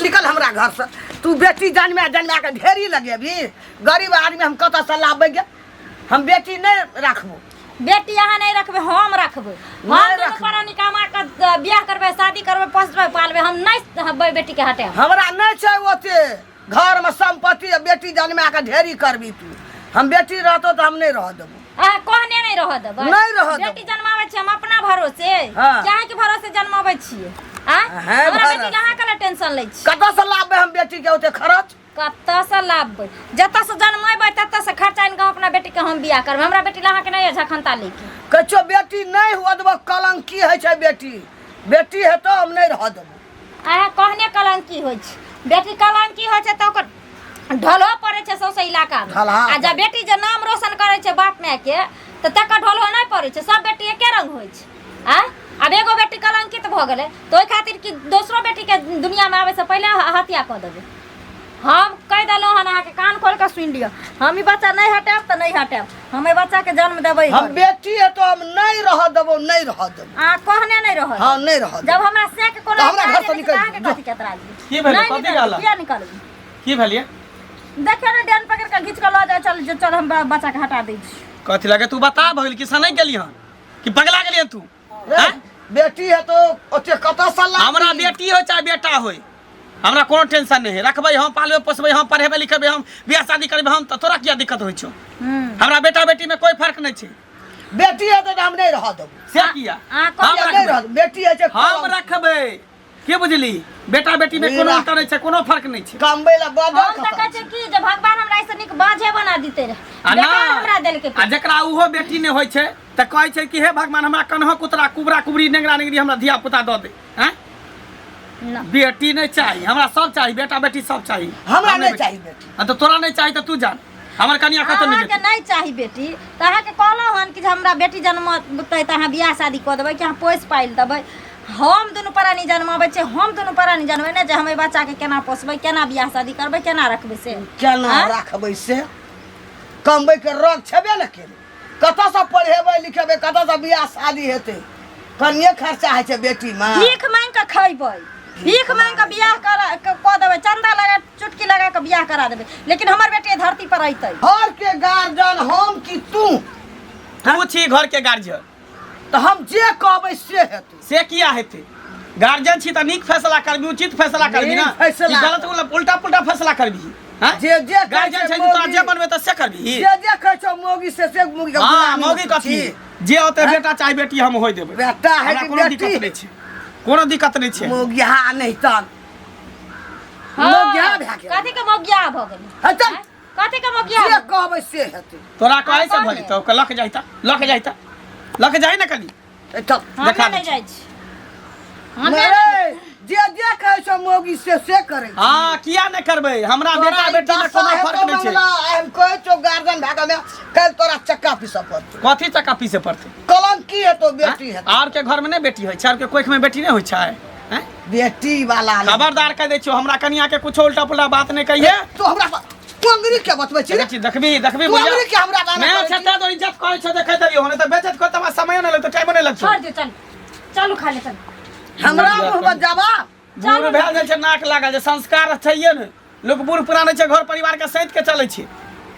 निकल हमरा घर से। तू बेटी जन्मा जन्मा के ढेरी लगेबी। गरीब आदमी हम कतऽ से लाबे गे? हम बेटी नहीं राखबो। बेटी अहाँ नहीं रखबै, हम रखबै। हम नहि दुनू रखबै। प्राणी कमा कऽ बियाह करबै, शादी करबै, पोसबै पालबै। हम नहीं बेटी के हटायब। हमरा नहीं छै ओते घर में संपत्ति आ बेटी जन्मा के ढेरी करबी तू। हम बेटी रहतो तऽ हम नहीं रह देबो। अहाँ कहने नहीं रह देबै। नहि रहऽ देबै। बेटी जन्माबै छियै हम अपना भरोसे। हाँ। कि अहाँके भरोसे जन्माबै छियै? आ अहें हमरा भरोसे। बेटी के अहाँ कला टेंशन लै छी? कतऽ से लाबबै हम बेटी के ओते खर्च? कतऽसँ लाबबै? जतऽसँ जन्मेबै ततऽसँ खर्चा आनि कऽ हम अपना बेटीके हम बियाह करबै। हमरा बेटी लए अहाँके नहि अछि झखनता लैके। कहै बेटी नहि हुअ देबो। कलंकी होइ छै बेटी। बेटी हेतौ, हम नहि रहऽ देबो। अहाँ कहने कलंकी होइ छै। बेटी कलंकी होइ छै तऽ ओकर ढोलो पड़ै छै सौंसे इलाकामे। ढलहा। आ जब बेटी जे नाम रोशन करै छै बाप मायके तऽ तकर ढोलो नहि पड़ै छै। सब बेटी एके रंग होइ छै। आँय, आब एगो बेटी कलंकित भऽ गेलै तऽ ओहि खातिर कि दोसरो बेटीके दुनियामे आबैसँ पहिले हत्या कऽ देबै? हम कहि देलहुँ हन, अहाँके कान खोलि कऽ सुनि लिअ, हम ई बच्चा नहि हटायब तऽ नहि हटायब। हम एहि बच्चाके जन्म देबै। हम बेटी हेतौ, हम नहि रहऽ देबो, नहि रहऽ देबो। अहाँ कहने नहि रहऽ। हाँ, नहि रहऽ जब हमरा से के कोनो तऽ हमरा ऐतराज घरसँ नहि छै, तऽ निकलि अहाँके जो। कथी के ऐतराज यऽ? की भेलै? नहि कथी निकलबै, रहल? किया निकलबै? की भेलियै? देखियौ ने, डेन पकड़ि कऽ घीच कऽ लऽ जाय। चल चल, हम बच्चाके हटा दै छी। कथी लगे तू बता भऽ गेल कि सनकि गेली हन कि पगला गेली हन तू? रे, आँय? बेटी हेतौ ओते कतऽ से लाबी? हमरा बेटी हो चाहे बेटा होय, हमरा कोनो टेंशन नहि है। रखबै हम, पालबै पोसबै हम, पढ़ेबै लिखेबै हम, बियाह शादी करबै हम, तऽ तोरा किया दिक्कत होइ छौ? हमरा बेटा बेटी में कोई फर्क नहीं छै। बेटी हेतौ तऽ हम नहि रहऽ देबो। से किया? अहाँ हम कहलियै नहि रखबै। रहऽ देबो। बेटी होइ छै हम कलंक। रखबै के बुझली? बेटा बेटी में कोनो मीरा। अंतर नहीं छै, कोनो फर्क नहीं छै। कमबै लए बदल हम तऽ खतम। कहै छियै कि जे भगवान हमरा एहिसँ नीक बाँझे बना दिते रहए। आ बेकार हमरा देलकै। आ जकरा उहो बेटी नहि होइ छै तऽ कहै छै कि हे भगवान, हमरा कन्हो कुतरा कुबरा कुबरी नेंगरा नेंगरी हमरा धिया पुता दऽ दे। आँय? ना। बेटी नहीं चाही हमरा, सब चाही, बेटा बेटी सब चाही। हमरा हम नहीं चाही बेटी। हाँ, तो तोरा नहीं चाही तो तू जान, हमर कनिया कतौ नहीं अहाँके जेतै। नहि चाही बेटी तऽ अहाँके कहलहुँ हन कि जे हमरा बेटी जन्मतै तऽ अहाँ बियाह शादी कऽ देबै कि अहाँ पोसि पालि देबै। हम दुनू प्राणी जन्माबै छियै, हम दुनू प्राणी जनबै ने जे हम एहि बच्चाके केना पोसबै, केना बियाह शादी करबै, केना रखबै से। केना आँय? राखबै से? कमबै के रग छेबे ने केलै। कतऽसँ पढ़ेबै लिखेबै, कतऽसँ बियाह शादी हेतै? कनिए खर्चा होइ छै बेटीमे। भीख मांगि कऽ खैबै, भीख मांगि कऽ बियाह करा कऽ देबै, चंदा लगा चुटकी लगा कऽ बियाह करा देबै, लेकिन हमर बेटी एहि धरती पर अयतै। घर के गार्जियन हम कि तू? तू छी घर के गार्जियन। तऽ हम जे कहबै से हेतै। से किया हेतै? गार्जियन छी तऽ नीक फैसला करबी, उचित फैसला करबी ना। नीक फैसला। ई गलत उल्टा पुल्टा फैसला करबी? हैं? जे जे कहै गार्जियन छै छै तोरा मौगी- जे बनबे तऽ से करबी। जे जे कहै छौ मौगी से से मौगी के हाँ गुलामी मौगी होइ कथी छी। जे होते, बेटा चाहे बेटी, हम होय देबै। बेटा है हमरा कि कोनो दिक्कत बेटी? नहि छै, कोनो दिक्कत नहि छै। मौगिया नहि तन हाँ, मौगिया भए गेल। कथी के मौगिया भऽ गेलै? है चल। कथी के मौगिया? जे कहबै से हेतै। तोरा कहै से आ, भऽ जेतौ। लक जाइता, लक जाइता, लक जाइ ने कनी। ए चल। हम देखा नहि दै जाइ छी, हम नहि। रे, जे जे कहै छौ मौगी से से करै छी। हाँ, किया नहि करबै? हमरा तोरा बेटा ई बेटी मे दशा कोनो हेतौ फर्क नहि छै। मंगला, आइ हम कहै छौ गार्जियन भए कऽ काल्हि तोरा चक्का पीसऽ पड़तौ। कथी चक्का पीसे पड़तै? कलंकी हेतौ, बेटी हेतौ। आर के घर में नहि बेटी होइ छै? आर के कोख में बेटी नहि होइ छै? हैं? बेटी वाला नहि। खबरदार कह दै छियौ, हमरा कनिया के कुछो उल्टा पुल्टा बात नहि कहिए। तू हमरा तू अंग्रेजी के बतबै छी रे? देखी, देखबी देखबी। तू अंग्रेजी के हमरा गाना मैं करै छी? छता तो इज्जत करै छौ, देखै देलियौ नहि तऽ बेइज्जत कर तऽ समय नहि लगतौ, टाइमो नहि लगतौ। छोड़ दियौ, चल चलू, खा ले चल। हमरा मुँह पर जवाब। बूढ़ भए जाइ छै, नाक लागल छै, संस्कार छैहे ने। लोक बूढ़ पुरान होइ छै, घर परिवार के सैंत के चलै छै,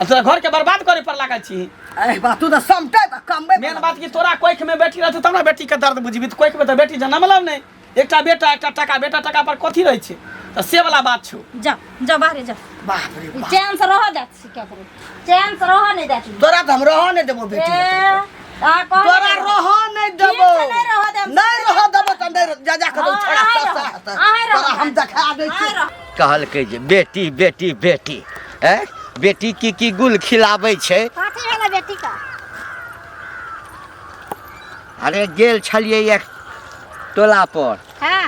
आ तोरा घर के बर्बाद करे पर लागल छी। अरे बा, तू तऽ समटै बा, कमबै। मेन बात कि तोरा कोख में बेटी रहतौ तब ने बेटी के दर्द बुझबी। तऽ कोख में तऽ बेटी जनमलौ नहि, एकटा बेटा, एकटा टाका। बेटा टाका पर कथी रहै छै? तऽ से वाला बात छौ। जा जा, बाहरे जा। बाप रे बाप। चैन से रह जात छी, ककरो चैन से रह नहीं जात। तोरा तऽ हम रहऽ नहि देबो बेटी। ए, आ कहने तोरा रह। रहऽ नहि देबो। ठीक छै, नहि रहऽ देब। नहि रहऽ देबो तऽ नहि रह- जा जा कऽ हाँ, छोड़ा अहाँ सस्ता रहऽ, हेतै। अहाँ रहऽ। तोरा हम देखा दै आइ छी। रह। कहलकै जे बेटी बेटी बेटी ऐ बेटी की की गुल खिलाबै छै। कथी भेलै बेटी का? अरे गेल छलियै एक टोला पर। हाँ।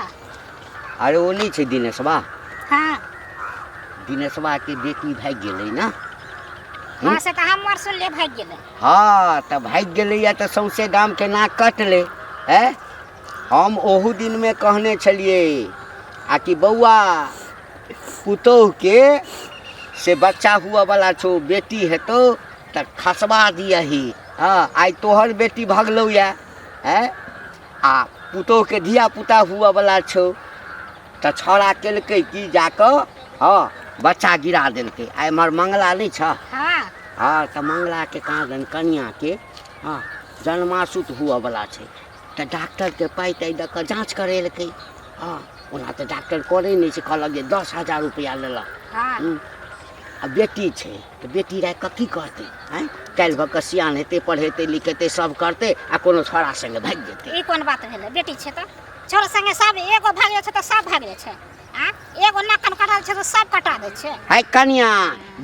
अरे ओ नहि छै दिनेशबा? हाँ। दिनेशबा के बेटी भागि गेलै ने। हाँ, से तऽ हमर सुनले भागि गेलै। हाँ, तऽ भागि गेलैए तऽ सौंसे गामके नाक कटलै। ऐ हम ओहू दिनमे कहने छलियै आ कि बौआ, पुतोहुके से बच्चा हुअवला छौ, बेटी हेतौ तऽ खसबा दियही। हँ, आइ तोहर बेटी भगलौ यए। ऐँ, आ पुतोहुके धियापुता हुअवला छौ। तऽ छौड़ा केलकै की जाकऽ, हँ, बच्चा गिरा देलकै। आ एम्हर मंगला नहि छह? हाँ। हँ, तऽ मंगलाके कहाँ दन कनिआँके, हँ, जन्मासुत हुअवला छै, तऽ डॉक्टरके पाइ ताइ दऽ कऽ जाँच करेलकै। हँ, ओना तऽ डॉक्टर करै नहि छै, कहलक जे 10,000 रुपैआ लेलक। हाँ। आ बेटी छै तऽ बेटी राखि कऽ की करतै? आँय, काल्हि भऽ कऽ सियान हेतै, पढ़ेतै लिखेतै, सब करतै आ कोनो छौड़ा सङ्गे भागि जेतै। ई कोन बात भेलै? बेटी छै तऽ छोरा संगे सब एगो भाग जाइ छै तऽ सब भाग जाइ छै, आ एगो नाकन कटल छै तऽ सब कटा दै छै। है कनिया,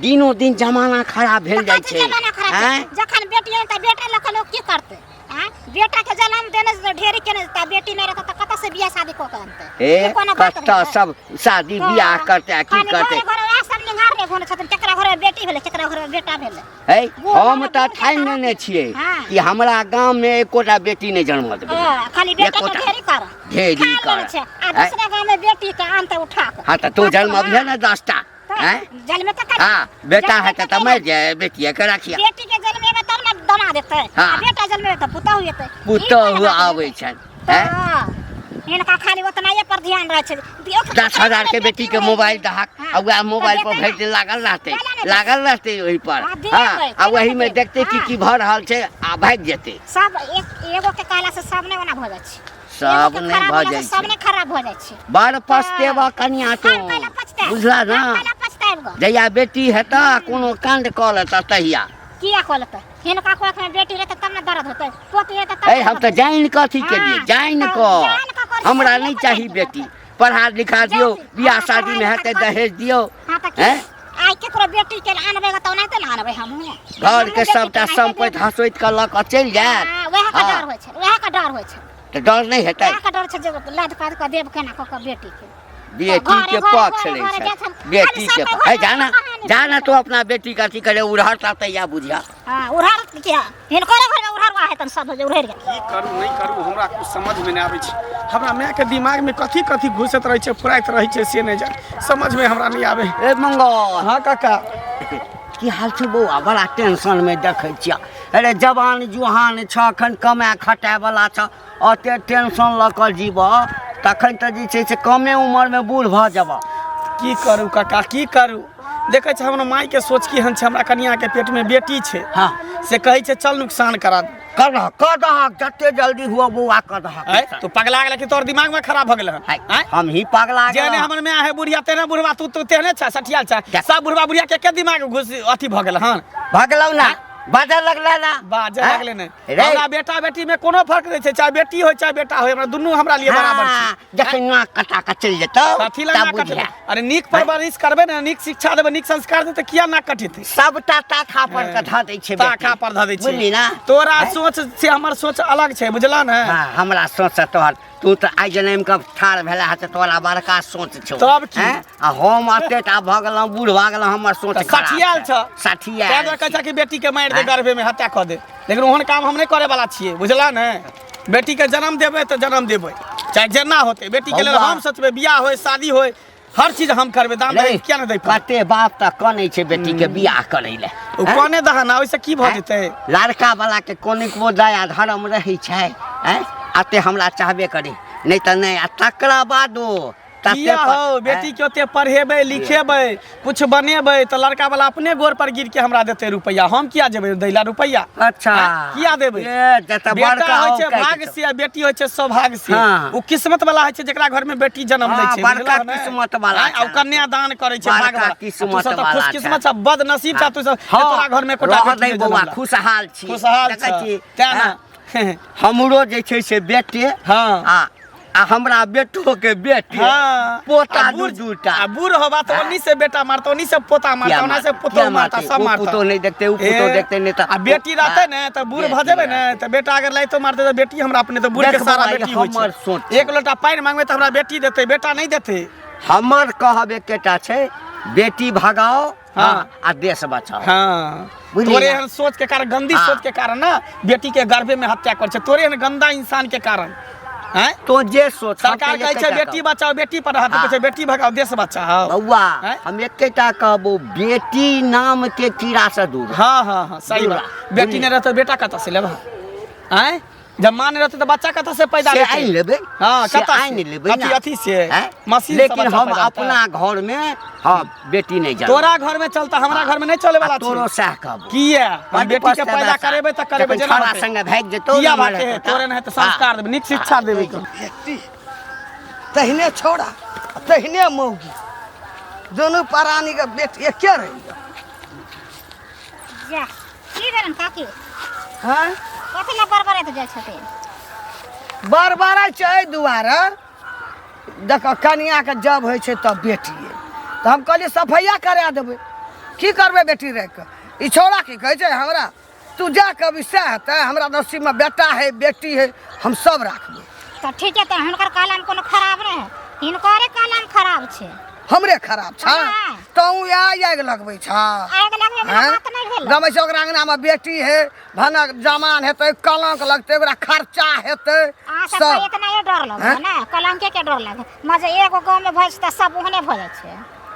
दिनो दिन जमाना खराब भेल तऽ जाइ कथी छै। जमाना खराब छै? आँय? जखन बेटी है तऽ बेटा लऽ कऽ लोक की करतै? आ बेटा के जन्म देने से ढेरी केने, तऽ बेटी नहि रहतै तऽ कतऽ से बियाह शादी कऽ के अनतै? हे ई कोनो बात कतऽ भेलै? सब शादी बियाह करतै आ की खाली करतै? घरे घरे वएह सब निहार नहि घुनै छथिन, केकरा घरे बेटी भेलै, केकरा घरे बेटा भेलै। है बूढ़ हम वाला तऽ बूढ़ ठानि के लेने छियै हाँ। कि हमरा गाममे एकोटा बेटी नहि जन्म देबै। हाँ, खाली बेटा के एकोटा। ढेरी कर ढेरी खा लेने कर। छै आ दूसरा गाँव में बेटी के आनते उठा के। हाँ, तऽ तू जन्म अभिहे ने 10टा। तऽ आँय? जन्मे तऽ कर। हाँ, बेटा जन्मे हेतै तऽ तऽ मरि जाय, बेटिए के रखिया। बेटी के जन्मेबै तब ने दमा देतै। हाँ। आ बेटा जन्मेबै तऽ पुतहु हेतै। ई पुतहु कोन बात आबै भेलै? छनि। तऽ आँय? हिनका खाली ओतनाइए पर ध्यान रहै छै। 10,000 के बेटी के मोबाइल दहक हाँ। आ वएह मोबाइल पर तऽ भरि दिन लागल रहतै, केला ने लागल रहतै ओहि पर। हाँ, देबै, हाँ, आ केला वही ने में देबै। देखतै की हाँ। की भऽ रहल छै आ भागि जेतै। सब एक एगो के कहला से सब नहि ओना भऽ जाइ छै। सब एगो के नहि खराब भऽ होला जाइ से सब छै। नहि खराब भऽ जाइ छै। बड़ पछतेबह कनिया तू, हम कैला पछताएब? बुझला ना? हम कैला पछताएब गो? जहिया बेटी हेतह कोनो काण्ड कऽ लेतह तहिया। किया कऽ लेतै? हिनका कोख में बेटी रहतै तब ने दर्द होतै, पोती हेतै तब ए ने हम दर्द तऽ होतै। जानि कऽ अथी केलियै, हाँ, जानि तऽ कऽ। जानि कऽ करै हमरा छियै, नहि लोको चाही जानि कऽ बेटी, करतै। पढ़ा लिखा दियौ, जानि- बियाह हाँ, शादीमे पढ़ाइ हेतै लिखाइ दहेज दियौ। हाँ, तऽ की हैं? आइ केकरो बेटी के आनबै तऽ ओनाहिते ने आनबै हमहूँ। घरके हमहूँ बेटी सबटा के ओनाहिते सम्पति देबै। हँसोति कऽ लऽ कऽ चलि जायत। हाँ, वएह के हाँ। डर होइ छै, वएह के डर होइ छै। तऽ डर नहि हेतै? वएह के डर छै जे लाद पाद कऽ देब केना कऽ कऽ बेटी के। बेटी घरे के घरे पक्ष घरे लै घरे छै, जाइ छनि। बेटी खाली के सबके पक्ष। हे घरे जाना कहानी जाना सुनबै। तू अपना बेटी के अथी करे उड़हरता तैया बुझिया। हाँ, उड़हर किया? हिनकरे घरमे उड़हर हेतनि सब जे उड़हरि गेल। की करू नहि करू हमरा कुछ समझमे नहि आबै छै। हमरा मायके दिमागमे कथी कथी घुसैत रहै छै, फुराइत रहै छै, से नहि जान, समझमे हमरा नहि आबै। ए मंगल। हाँ काका। की हाल छौ बौआ? बड़ा टेंशन में देखै छियै। अरे जवान जुहान छ, अखन कमाए खटाए वाला छ, ओते टेंशन लऽ कऽ जीबह तखन तऽ जे छै से कमे उमरमे बूढ़ भऽ जेबह। की करू काका, की करू? देखै छै हमर मायके सोच केहन छै। हमरा कनियाके पेटमे बेटी छै। हाँ। से कहै छै चल नुकसान करा दे। कर दहक, कर दहक, जते जल्दी हुआ बौआ कर दहक। आँय, तू पगला गेलै कि तोहर दिमागमे खराब भऽ गेलै हन? हाय, आँय? हम ही पगला जेहने गेलहुँ। हमर माय है बुढ़िया तेहने बुढ़वा तू तू तेहने छ, सठियाल छ। देख। सब बुढ़वा बुढ़िया के के दिमाग घुस अथी भऽ गेल हन? भऽ गेलौ ना, बाजऽ लगलै ना। बाजऽ आँय? लगलै ने। रे। हमरा बेटा बेटी में कोनो फर्क नहि छै, चाहे बेटी होय चाहे बेटा होय, हमरा दुनू हमरा लिए बराबर छै। हाँ, जखन नाक कटा कऽ चलि जेतौ कथी लए तब नाक कटेतै? बुझिया। अरे नीक परवरिश करबै ने, नीक शिक्षा देबै, नीक संस्कार देबै तऽ किया नाक कटेतै? सबटा ताखा पर के धऽ दै छै बेटी। ताखा पर धऽ दै छै। बुझली ना? तोरा आँय? सोच से हमर सोच अलग छै, बुझला ने? हाँ, हमरा सोच से तोहर, तू तऽ आइ जनमि कऽ ठाढ़ भेला हँ तऽ तोरा बड़का सोच छौ। तब की? आँय? आ हम एते टा भऽ गेलहुँ, बूढ़ भऽ गेलहुँ, हमर सोच तऽ खराब सठियाल छै। छ। सठियाल तैं दुआरे कहै छी। छै कि बेटी के मारि दे, आँय? गर्भे में हत्या कऽ दे, लेकिन ओहन काम हम नहि करे वाला छियै, बुझला ने? बेटी के जन्म देबै तऽ जन्म देबै, चाहे जेना होतै। बेटी के लेल बौआ। हम सोचबै, बियाह होय, शादी होय, हर चीज हम करबै। दान रे, दहेज किया नहि दै पड़तै? कते बाप तऽ कनै छै बेटी के बियाह करै लए। ओ आँय? कने दहा ना, ओहिसँ की भऽ आँय? जेतै? लड़का वाला के कनिकबो दया धर्म रहै छै? आँय? अते हमरा चाहबे करी, नहि तऽ नहि। आ तकरा बादो तते किया हौ बेटी के ओते पढ़ेबै लिखेबै कुछ बनेबै तऽ लड़का वाला अपने गोर पर गिर के हमरा देतै रुपैआ, हम किया जेबै दै ला रुपैआ? अच्छा। आँय? किया देबै? ए, जतऽ बेटा बड़का होइ छै औकाइत भाग छौ। से आ बेटी होइ छै सौभाग्य से। हाँ। ओ किस्मत वाला होइ छै जेकरा घर में बेटी जन्म दै हाँ, छै, बड़का बुझलह ने? किस्मत वाला आँय, आ ओ छै। कन्यादान करै छै बड़का भाग वाला। किस्मत तू सब तऽ वाला खुशकिस्मत छै। छ, बदनसीब छ तू सब जे हाँ, तोरा घर में एकोटा रहऽ बेटी दै नहि बौआ, जनमलक। खुशहाल छी। खुशहाल देखै छ छी, तें हाँ, ने। हमरो जे छै से बेटे हाँ। आ हमरा बेटो के बेटे, हाँ। पोता आ दू बूढ़ दूटा। आ बूढ़ होबा तऽ ओन्नी से बेटा मारतौ, ओन्नी से पोता मारतौ, किया ओना से मारतै? पुतोह किया मारता, मारतै? सब ओ मारता। पुतोह नहि देखतै, उ पुतोह ए, देखतै, नहि तऽ आ बेटी रहतै ने तऽ बूढ़ भऽ बेटी जेबै ने रहतै। तऽ बेटा अगर लाइतो मारतै तऽ बेटी हमरा अपने तऽ बूढ़ के देख सारा बौआ, ई बेटी होइ हमर छै। सोच छै। एक लोटा पानि मांगबै तऽ हमरा बेटी देतै, बेटा नहि देतै। हमर कहब एकेटा छै, बेटी भगाओ हाँ। आ देश बचाओ। हाँ। बुझली तोरे ना? एहन सोच के कारण, गंदी हाँ। सोच के कारण ना बेटी के गर्भे में हत्या कर छै, तोरे एहन गंदा इंसान के कारण। हैं? तो जे सोच, हम सरकार तऽ कहै छै एकेटा बेटी कहब। बचाओ बेटी पढ़ाओ, तऽ हाँ। कहै छै बेटी भगाओ देश बचाओ। बौआ, हैं? हम एकेटा कहबो, बेटी नाम के कीड़ा से दूर। हाँ हाँ हाँ, सही दूर बात। रह। बेटी बुझली? नहि रहतै बेटा कतऽ से लेबह? आँय? जब माँ नहि रहतै तऽ बच्चा कतऽ से पैदा से हेतै? आनि लेबै। हाँ, से कतऽ से? आनि लेबै अथी ना। अथी से हैं? मशीन से लेकिन बच्चा हम पैदा हेतै। अपना घर में, हाँ, बेटी नहीं जनम। तोरा घर में चलता, हमरा घर में नहीं चले वाला आ तोरो छै। सएह कहबो। किया हम बड्ड बेटी के पछतेबा पैदा सा। करेबै तऽ करेबै जखन जेना छोड़ा हेतै। संगे भागि जेतौ किया ने बाटे मरे तऽ। तोरे नहि तऽ संस्कार देबै, नीक शिक्षा देबै। बेटी तहिने छौड़ा आ तहिने मौगी, दुनू प्राणीके बेटी एके रहि गेल। जा, की भेलन काकी? हँ? कथी लए बड़बड़ाइत जाइ छथिन? बड़बड़ाइ छै एहि दुआरे, देख, कनियाके जब होइ छै तब बेटिए, तऽ हम कहलियै सफैया करा देबै, की करबै बेटी राखि कऽ? ई छौड़ा की कहै छै हमरा, तू जा कभी सएह हेतै, हमरा नसीबमे बेटा है बेटी है, हम सब राखबै। तऽ ठीक है, तऽ हुनकर कहलामे कोनो खराब नहि है, हिनकरे कहलामे खराब छै। हमरे खराब छ? हाँ। तू आगि लगबै छ। आगि लगबै वला हैं? बात नहि भेलै। गमै छै ओकरा अङ्गनामे बेटी है, भनक जमान हेतै, कलंक लगतै, ओकरा खर्चा हेतै। अहाँ सब सबके इतना डर लगै हैं? ने, कलंके के डर लगै मजे एगो गाँवमे भऽ जाइ छै तऽ सब ओहने भऽ जाइ छै।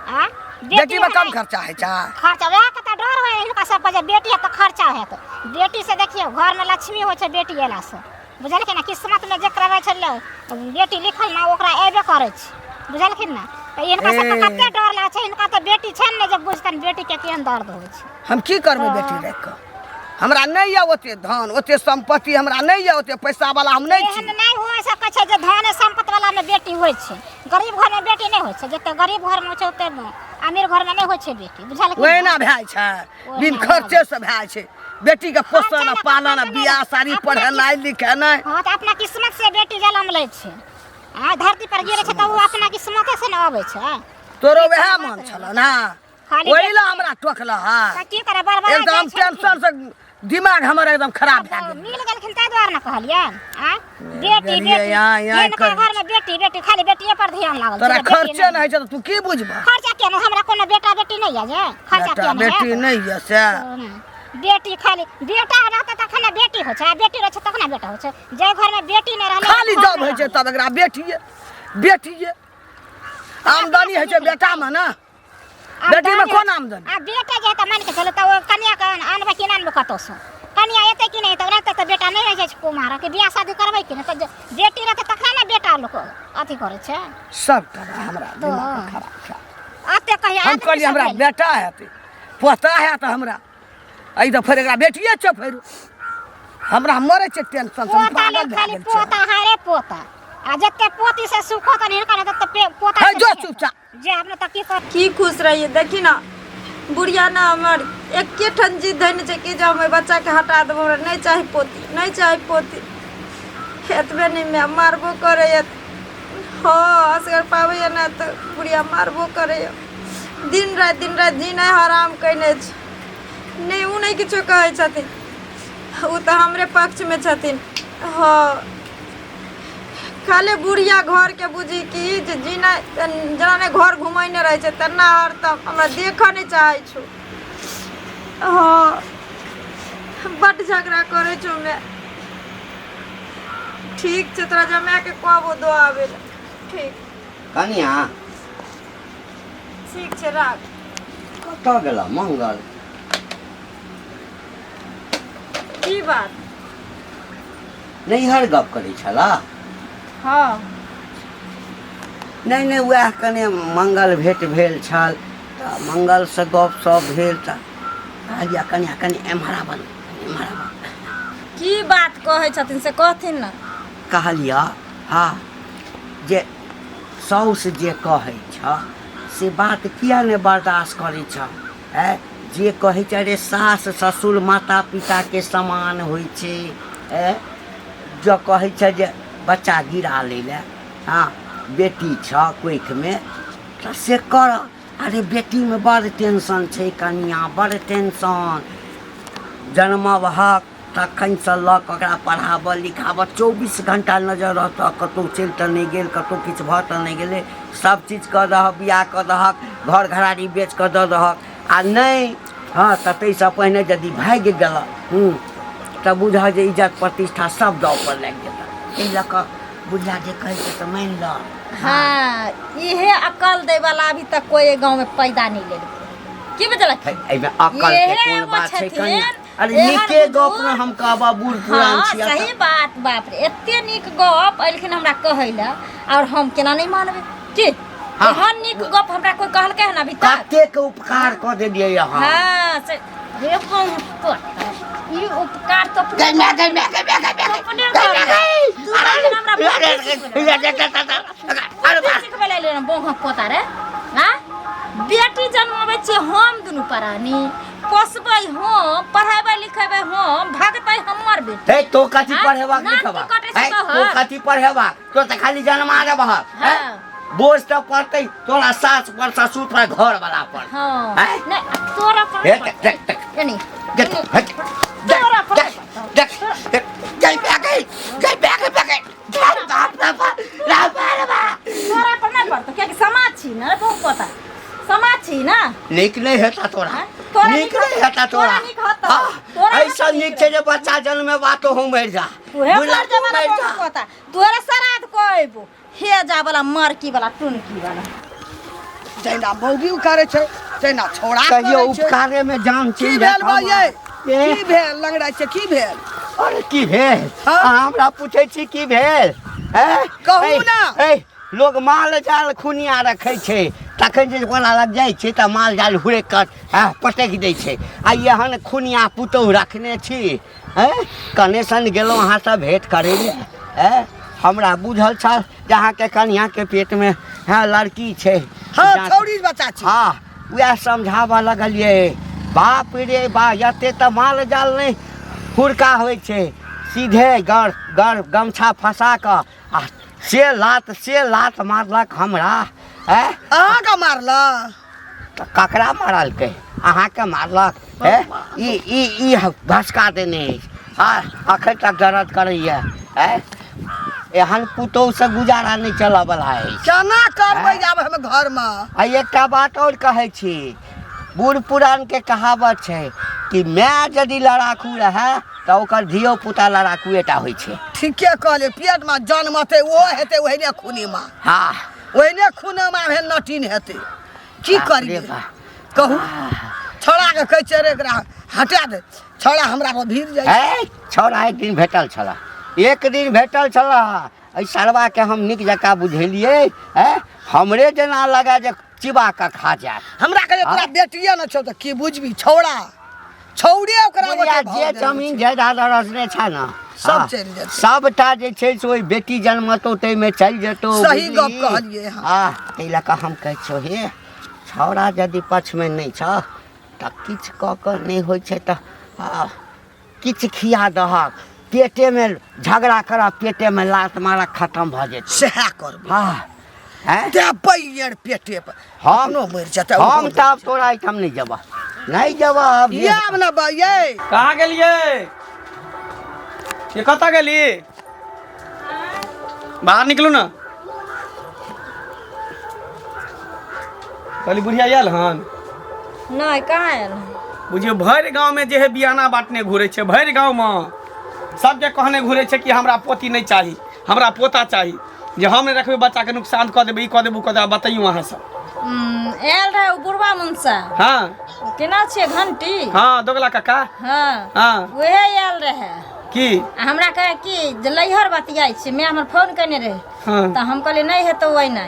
आ बेटीमे कम भेनाइ- खर्चा होइ छै? खर्चा वएह के तऽ डर होइ हिनका सबके जे बेटी हेत तऽ खर्चा हेत। बेटी से देखियौ घरमे लक्ष्मी होइ छै बेटी अयलासँ, बुझलखिन ने? किस्मतमे जकरा रहै छै बेटी लिखल ने, ओकरा अयबे करै छै, बुझलखिन ने? तऽ हिनका सबके ए। कते डर लागै छै। हिनका तऽ बेटी छनि ने जे बुझतनि बेटीके केहन दर्द होइ छै। हम की करबै बेटी राखि कऽ? हमरा नहि यऽ ओते धन, ओते सम्पत्ति हमरा नहि यऽ, ओते पैसा वाला हम नहि छी। एहन नहि हो सकै छै जे धन सम्पत्ति वाला मे बेटी होइ छै, गरीब घर मे बेटी नहि होइ छै। जते गरीब घर मे होइ छै ओते अमीर घर मे नहि होइ छै बेटी, बुझलखिन? ओहिना भए छै, बिन खर्चे से भए छै बेटीके पोषण आ पालन आ बियाह शादी, पढ़ेनाइ लिखेनाइ। हाँ, तऽ अपना किस्मत से बेटी जन्म लै छै आ धरती पर गिरै छै तऽ ओ अपना किस्मते से ने अबै छै। तोरो वएह मन छल ने? खाली ओहि लए हमरा टोकल हा। तऽ की करे, बड़बड़ा एकदम जाइ छलखिन। टेंशन से दिमाग हमर एकदम खराब भए गेल। मिल गेलखिन ताहि दुआरे ने कहलियनि आ बेटी गेलियै, बेटी यहाँ- यहाँ हिनका करै। घर में बेटी बेटी, खाली बेटिए पर ध्यान लागल तोरा छै, बेटी खर्चे नहि होइ छै तऽ तू की बुझबह? खर्चा किया नहि? हमरा कोनो बेटा बेटी नहि यऽ जे खर्चा बेटा किया नहि बेटी हैत? नहि यऽ से बेटी खाली बेटा रहतै तखन ने बेटी होइ छै, आ बेटी रहै छै तखन ने बेटा होइ छै। जाहि घरमे बेटी नहि रहलै, खाली घर जब नहि होइ छै रहलै। तब एकरा बेटिए बेटिए। आमदनी होइ छै बेटामे ने, बेटीमे कोन आमदनी? आ बेटा जे तऽ मानि कऽ चलू तऽ ओ कनियाके आनबै कि नहि आनबै कतहुसँ? कनिया एतै कि नहि एतै? रहतै तऽ बेटा नहि रहि जाइ छै कुमार कि बियाह शादी करबै कि नहि? तऽ बेटी रहतै तखने ने बेटा लोक अथी करै छै। सब टका हमरा दिमाग खराब छै। एते कहिया हम आदमी कहलियै सब हमरा भेल। बेटा हेतै, पोता हेतै हमरा, एहि तऽ फेर एकरा बेटिए छै, फेर हमरा मरै छै टेंशन से हम पोता पागल लेल भए खाली गेल छियै। पोता है रे पोता, आ जते पोती से सुख होतनि हिनका ने तते पोता हे से जो नहि हेतनि। चुपचाप जे अपने तऽ की कर की खुश रहिए। देखी ना बुढ़िया ने हमर एके ठन जिद धयने छै कि जे हम एहि बच्चाके हटा देबो, हमरा नहि चाही पोती, नहि चाही पोती। एतबे नहि माय मारबो करैए। हँ, असगर पाबैए ने तऽ बुढ़िया मारबो करैए दिन राति, दिन राति जीनाइ हराम कयने छै। नहि, ओ नहि किछो कहै छथिन, ओ तऽ हमरे पक्षमे छथिन। हँ, खाली बुढ़िया घरके बुझी कि जे जीना जेना नहि घर घुमैने रहै छै तेना हरदम हमरा देखऽ नहि चाहै छौ। हँ, बड्ड झगड़ा करै छौ माय। ठीक छै, तोरा जमायके कहबो दऽ आबै लए। ठीक। कनिया। ठीक छै, राख। कतऽ गेल मंगल? की बात? नैहर गप करै छला? हँ। नहि नहि, उएह कने मंगल भेट भेल छल तऽ मंगलसँ गप सप भेल तऽ कहलियै कनिया कनि एम्हर आबऽ ने, एम्हर आबऽ। की बात कहै छथिन से कहथिन ने। कहलिअ हँ जे साउस जे कहै छ से बात किया नहि बर्दाश्त करै छ? आँय, जे कहै छै, अरे सास ससुर माता पिताके समान होइ छै। आँय, जँ कहै छै जे बच्चा गिरा लै लए, हँ, बेटी छ कोखिमे तऽ से कर। अरे बेटीमे बड़ टेंशन छै कनिया, बड़ टेंशन। जनमबहक तखनसँ लऽ कऽ ओकरा पढ़ाबऽ लिखाबऽ 24 घण्टा नजर रहतऽ, कतहु चलि तऽ नहि गेल, कतहु किछु भऽ तऽ नहि गेलै। सभ चीज कऽ दहक, बियाह कऽ दहक, घर घरारी बेच कऽ दऽ दहक, आ नहि हँ तऽ ताहिसँ पहिने यदि भागि गेलऽ तऽ बुझह जे इज्जत प्रतिष्ठा सब दाँवपर लागि जेतऽ। एहि लऽ कऽ बुढ़िया जे कहै छै तऽ मानि लऽ। हाँ, इहे अकल दै वाला अभी तक कोई गांव में पैदा नहीं लेलकै, की बुझलखिन? एहिमे अकल के इहे कोन एगो बात छै कनिया? छथिन। अरे एहन नीके गप बुजुर्ग- ने हम कहबा बूढ़ पुरान हाँ छियै सही बात बाप रे एते नीक गप एलखिन हमरा कहै लए और हम केना नहि मानबै की हाँ। एहन नीक गप हमरा कोई कहलकै हन अभी तक कतेक उपकार कऽ देलियै अहाँ हाँ से हे कहूँ ई उपकार तो अपने गै माय, गै माय, गै माय, गै माय, अपने गै माय, गै। तू कहलखिन हमरा बुद्धि सिखबै लए। अरे बुद्धि सिखबै लए एलै हन बौह पोता रे हाँ बेटी जन्माबै छियै हम दुनू प्राणी पोसबै हम पढ़ेबै लिखेबै हम भगतै हमर बेटी हे तो कथी हाँ? पढ़ेबाक नाक लिखबाक कटै छै हे तोहर। तो कथी पढ़ेबाक तो तऽ खाली जन्मा देबहक हाँ। हे बोझ तऽ पड़तै तोरा सास पर ससुर पर घर वाला पर हाँ हैं? नहीं तोरा पर हे देख देख देख एनी देख हे देख तोरा पर देख देख देख गई पे गई गई पे गई पे गई बाप रे बाप रे बाप रे बाप तोरा पर नहीं पड़तो कियाकि समाज छी ना रे बहुत पता समाज छी ना नीक नहि हेता तोरा हाँ? तोरा नीक नीक नहि होतौ। हेता तोरा तोरा नीक होतौ। हाँ, तोरा ऐसा नीक नीक छै जे बच्चा जन्मेबा तो हम मरि जा तुहे बुझला, मर तू जाबा मरि जा पता तोरा श्राद्ध को अइबो हे जा वाला मरकी वाला टुनकी वाला जहिना मौगी करै छै तहिना छौड़ा कहियो करै छै। उपकारे में जान की चलि भेल जायत बा हमरा। ये ए, की भेल लंगड़ा छै की भेल अरे की भेल हाँ? अहाँ हमरा पूछै छी की भेल हैं? कहू ए, ना। ए लोग माल जाल खुनिया रखै छै तखन जे ओकरा लग जाइ छै तऽ माल जाल हुड़कि कऽ हँ, पटकि दै छै आ एहन खुनिया पुतोहु रखने छी हैं कने सन गेलहुँ अहाँसँ भेँट करै लए हैं हमरा बुझल छल जे अहाँके कनियाँके पेटमे हँ लड़की छै हाँ जाँच- छौड़ी बच्चा छै हँ उएह समझाबऽ लगलियै बाप रे बा एते तऽ माल जाल नहि हुड़का होइ छै सीधे गर गर गमछा फंसा कऽ आ से लात मारलक हमरा हैं अहाँके मारला तऽ ककरा मारलकै अहाँके मारलक हे ई ई ई भसका देने अछि हँ अखन तक दर्द करैए हैं एहन पुतोहुसँ गुजारा नहि चलऽवला अछि केना करबै आब हम घरमे आ एकटा बात आओर कहै छी बूढ़ पुरानके कहावत छै कि माय यदि लड़ाकू रहए तऽ ओकर धियो पुता लड़ाकुएटा होइ छै ठीके कहलियै पेटमे जन्मतै ओहो हेतै ओहिने खूनीमे हँ ओहिने खूनेमे भेल नटीन हेतै की बाप रे करियै बाप। कहू छौड़ाके कहै छियै रे एकरा हटा दे छौड़ा हमरा पर भीड़ जाइ है छौड़ा एक दिन भेटल छलऽ एक दिन भेटल छलऽ एहि सरवाके हम नीक जकाँ बुझेलियै हैं हमरे जेना लगा जे चिबा कऽ खा जायत हमरा कहै तोरा बेटिए न छौ तऽ की बुझबी छौड़ा छौड़े ओकरा बुढ़िया ओते भाव जे देने जमीन छै। जायदाद रखने छै ने सब हाँ, चलि जेतै। सबटा जे छै से ओहि बेटी जन्मतौ ताहिमे चलि जेतौ सही बुझलिही? गप कहलियै अहाँ। हाँ ताहि लऽ कऽ हम कहै छियौ हे छौड़ा यदि पक्षमे नहि छह तऽ किछु कऽ कऽ नहि होइ छै तऽ किछु खिया दहक पेटेमे झगड़ा करब पेटेमे लात मारब खतम भऽ जेतै सएह करबै हाँ हैं? देबै यार पेटे पर हम अपनो मरि जेतै हम तऽ आब तोरा एहिठाम नहि जेबह नहि जेबह आब ये आब ने बा ये कहाँ गेलियै ये कतऽ गेली बाहर निकलू ने कहली बुढ़िया आयल हन नहि कहाँ आयल बुझियौ भरि गाँवमे जे है बियाना बाँटने घुरै छै भरि गाँवमे सबके कहने घुरै छै कि हमरा पोती नहि चाही हमरा पोता चाही जे हम नहि रखबै बच्चाके नुकसान कऽ देबै ई कऽ देबै ओ कऽ देबै बतैयौ अहाँ सब आयल रहै ओ बुढ़वा मुनसा हँ केना छियै घंटी हँ दोगला काका हँ हँ उहे आयल रहै की आ हमरा कहै कि जे लैहर बतियाइ छी माय हमर फोन केने रहै हँ तऽ हम कहलियै नहि हेतौ ओहिना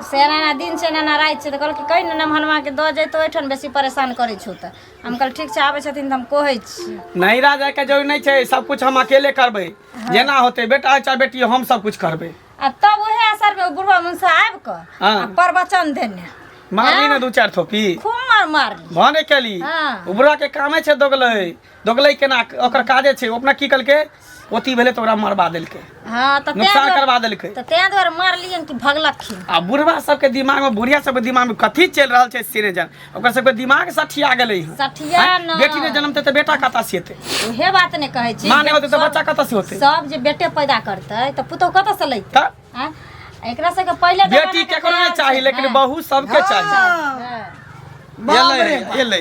से एना एना दिन छै एना एना राति छै तऽ कहलकै कहि ने नमहनमाके दऽ जैतौ ओहिठाम बेसी परेशान करै छौ तऽ हम कहलियै ठीक छै आबै छथिन तऽ हम कहै छी नैहरा जायके जरूरी नहि छै सब कुछ हम अकेले करबै जेना होतै बेटा हो चाहे बेटी हो, हम सब कुछ करबै आ तब उहे असरमे ओ बुढ़वा मुनसा आबि कऽ हँ। आ प्रवचन देने मारली ने दू चारि थोपी खूब मार मारली भऽ नहि केली हँ। उबरा के कामे छै दोगलै दोगलै केना ओकर काजे छै ओ अपना की केलकै पोती भेलै तऽ ओकरा मरबा देलकै हँ तऽ नुकसान करवा देलकै तऽ तें दुआरे मारलियनि कि भगलखिन आ बुढ़वा सबके दिमाग में बुढ़िया सबके दिमाग में कथी चलि रहल छै से नहि जान ओकर सबके दिमाग सठिया गेलै हँ सठिया आँय? न। बेटी ने जन्मतै तऽ बेटा कतऽ से हेतै उहे बात ने कहै छी माँ नहि होतै तऽ सब- बच्चा कतऽ से होतै सब जे बेटे पैदा करतै तऽ पुतोह कतऽ से लैतै तऽ आँय? एकरा सबके पहिले बेटी जमाना के केकरो नहि ख्याल चाही छै। लेकिन हँ। बहू सबके चाही हँ। बाप एलै रे एलै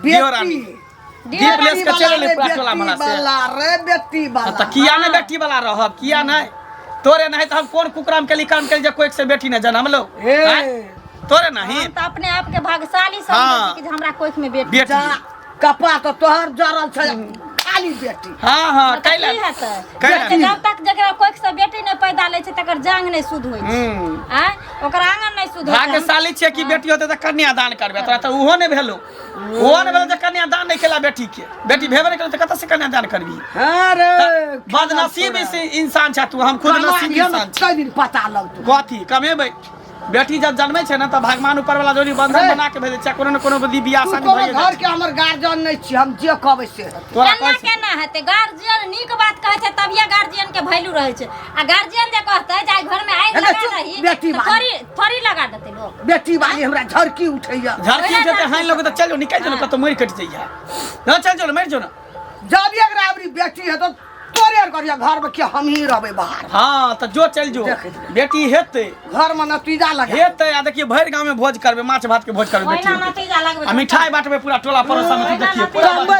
दियो रानी बेटी दीप लेस के चलि एलै पूरा बेटी टोला वाला से वाला रे बेटी वाला तऽ किया नहि बेटी वाला रहब किया नहि तोरे नहीं तऽ हम कोन कुकराम केली काम केली जे कोई से बेटी नहि जनम लो हे। आँय? तोरे नहीं हम तऽ अपने आप के भाग्यशाली समझै हाँ। छी कि जे हमरा कोख में बेटी बेटी जा कपार तऽ तोहर जरल छै खाली बेटी हाँ हाँ तऽ कैला की हेतै कैला जब तक जकरा कोख से बेटी नहि पैदा लै छै तकर जांग नहि शुद्ध होइ छै आँय ओकर आंगन नहि शुद्ध होइ छै भाग्यशाली छियै कि बेटी होतै तऽ कन्यादान करबै तोरा तऽ ओहो नहि भेलो ओहो नहि भेलो जे कन्यादान नहि केला बेटी के बेटी भेबे नहि केलो तऽ कतऽ से कन्यादान करबी हाँ रे बदनसीब इंसान छै तू हम खुद नसीब इंसान छी कई दिन पता लगतौ कथी कमेबै बेटी जब जन्मै छै ने तऽ भगवान ऊपर वाला जोड़ी बंधन हे। बना के भेजै छै कोनो ने कोनो विधि बियाह तू शादी कोनो भइए जाइ घर छै। के हमर गार्जियन नहीं छी हम जे कहबै से हेतै। तोरा केना कहै छै केना हेतै गार्जियन नीक बात कहै छै तभिए गार्जियन के वैल्यू रहै छै आ गार्जियन जे कहतै जे आइ घर में आगि हे लगा चुप, दही बेटी तऽ बाली। थोड़ी थोड़ी लगा देतै लोक बेटी वाली हमरा झरकी उठैया झरकी उठे हानि लगो तऽ चल जो निकलि जो ने कतौ मरि कटि जइहे न चल जो ने मरि जो ने जब एकरा अबरी बेटी हेतौ तोरे आर करिया घर में के हम ही रहबै बाहर हाँ तऽ जो चल जो देख लिअ। बेटी हेतै घर में नतीजा लगा हेतै आ देखिए भरि गाँव में भोज करबै माछ भात के भोज करबै बेटी ओहिना हेतै। नतीजा लगबै आ मिठाई बांटबै पूरा टोला पड़ोसा में तू देखिए पूरा कमबै